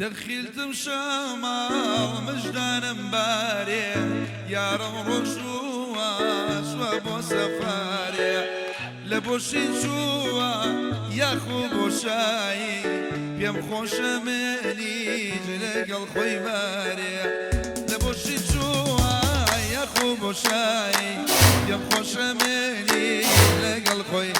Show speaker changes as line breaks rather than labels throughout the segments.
دەخیلتم شەماڵ مژدانم بارێ، یارم ڕۆشتووە چووە بۆ سەفارێ، لە بۆشی چووە یاخو بۆ شایی، پێم خۆشە منیش لەگەڵ خۆی بارێ. لە بۆشی چووە یاخو بۆ شایی، پێم خۆشە منیش لەگەڵ خۆی.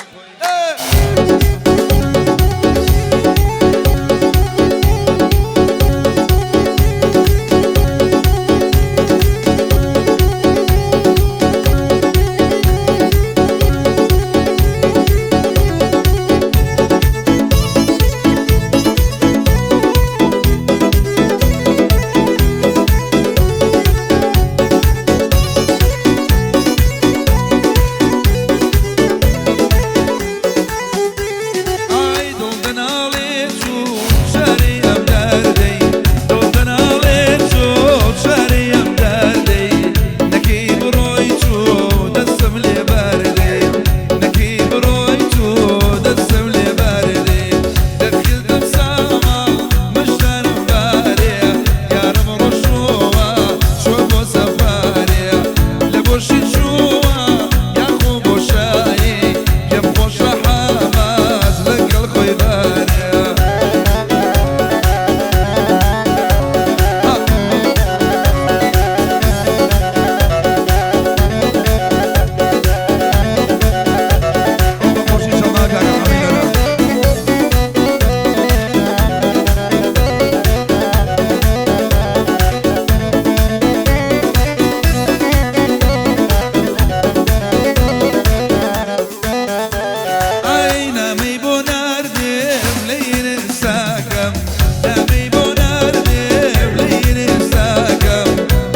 ئای دڵ دەناڵێ چوو شاری ئەم دەردەی، دڵ دەناڵێ چوو شاری ئەم دەردەی، نەکەی بڕۆی چوو دەستم لێ بەردەی، نەکەی بڕۆی چوو دەستم لێ بەردەی. دەخیلتم ساماڵ مژدانم بارێ، یارم ڕۆشتووە چووە بۆ سەفارێ، لە بۆشی چووە یاخۆ بۆ شایی، پێم خۆشە حەماس لەگەڵ خۆی بارێ. خۆشی شەماڵ کاکە حەمەی. ئای نامەی بۆ ناردم لەی نرساکەم، نامەی بۆ ناردم لەی نرساکەم،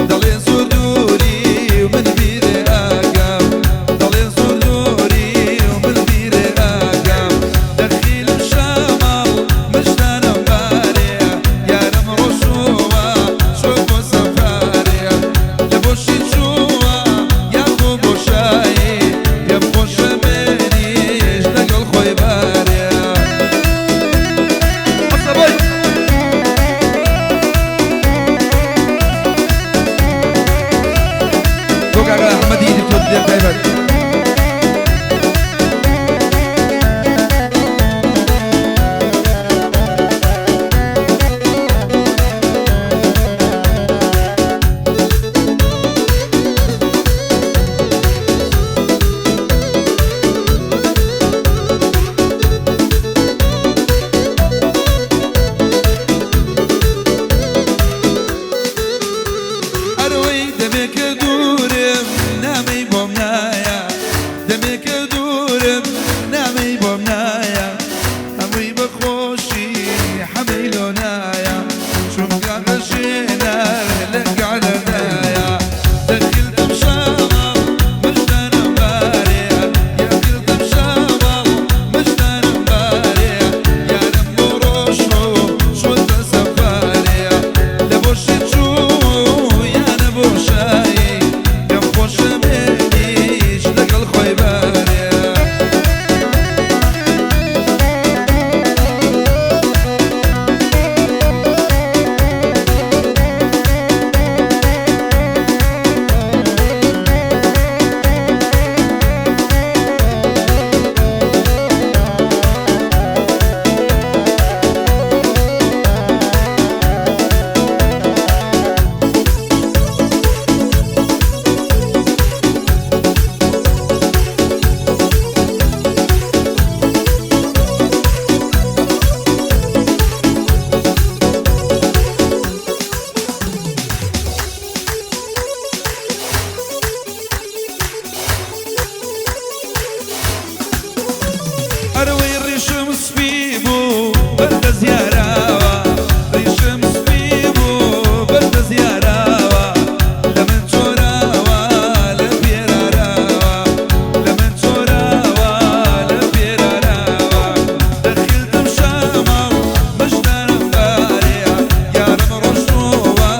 دەڵێ زۆر دووری و من بیرێ ئاگام، دەڵێ زۆر دووری و من بیرێ ئاگام. دەخیلم شاماڵ مژدانم بارێ، یارم ڕۆشتووە چووە بۆ سەفارێ، لە بۆشی چووە یاخۆ بۆ شایی، پێم خۆشە منیش لەگەڵ خۆی بارێ. ئەسەبەی بۆ کاکە ئەحمەدی دکتۆر دلێر تایبەت. ئەرەوەی دەمێکە دوورم نامەی بۆم نایە، دەمێکە دوورم نامەی بۆم نایە، هەمووی بەخۆشی حەمەی لۆ نایە، چونکە ڕەشێنەر لە گەعلەدایە. دەخیلتم شاماڵ مژدانم بارێ، یاخیلتم شاماڵ مژدانم بارێ، یارم بۆ ڕۆشۆ چۆتە سەفارێ، لە بۆشی چوو یانە بۆ شایی، پێم خۆشە منیش لەگەڵ خۆی بارێ. ئەرەوەی ڕیشم سپی بوو بەردە زیاراوە، ڕیشم سپی بوو بەردە زیاراوە، لە من چۆراوە لە پێراراوە، لە من چۆراوە لە پێراراوە. دەخیلتم شاماڵ مژدانم بارێ، یارم ڕۆشتووە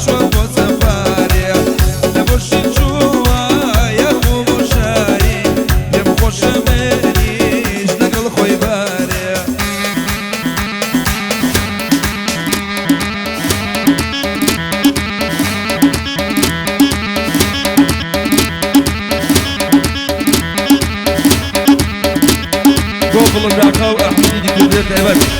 چووە بۆ سەفارێ، لە بۆشی چووە یاخۆ بۆ شایی، پێم خۆشە منیش لەگەڵ خۆی بارێ. تایبەت.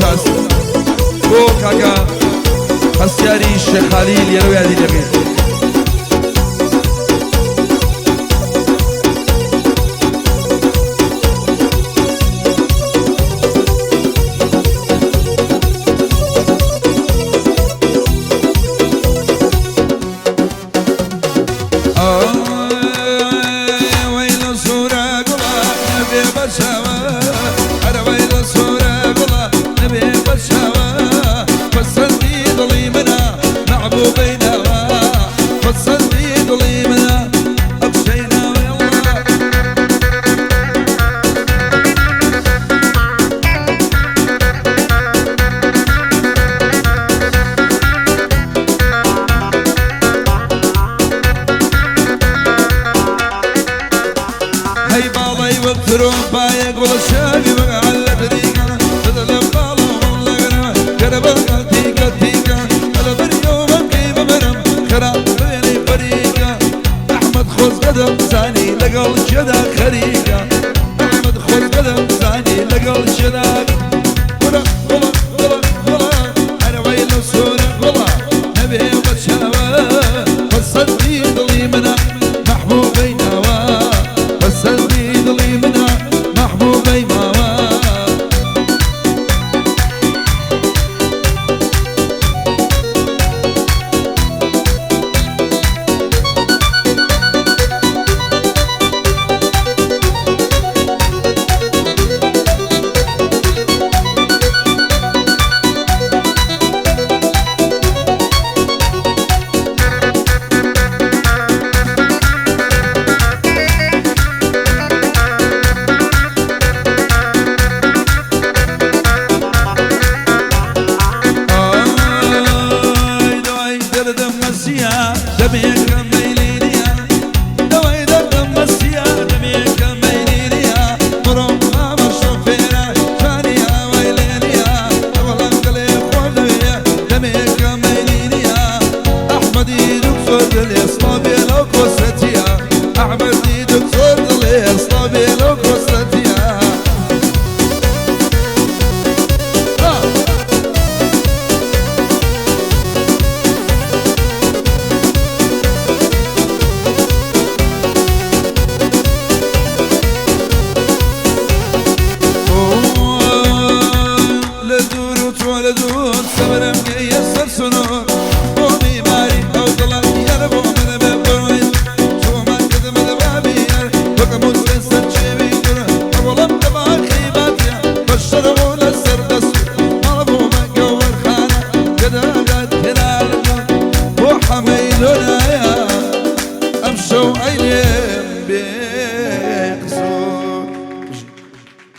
کەس بۆ کاکە هەستیاری شێخالی لێرە یادی دەکەین.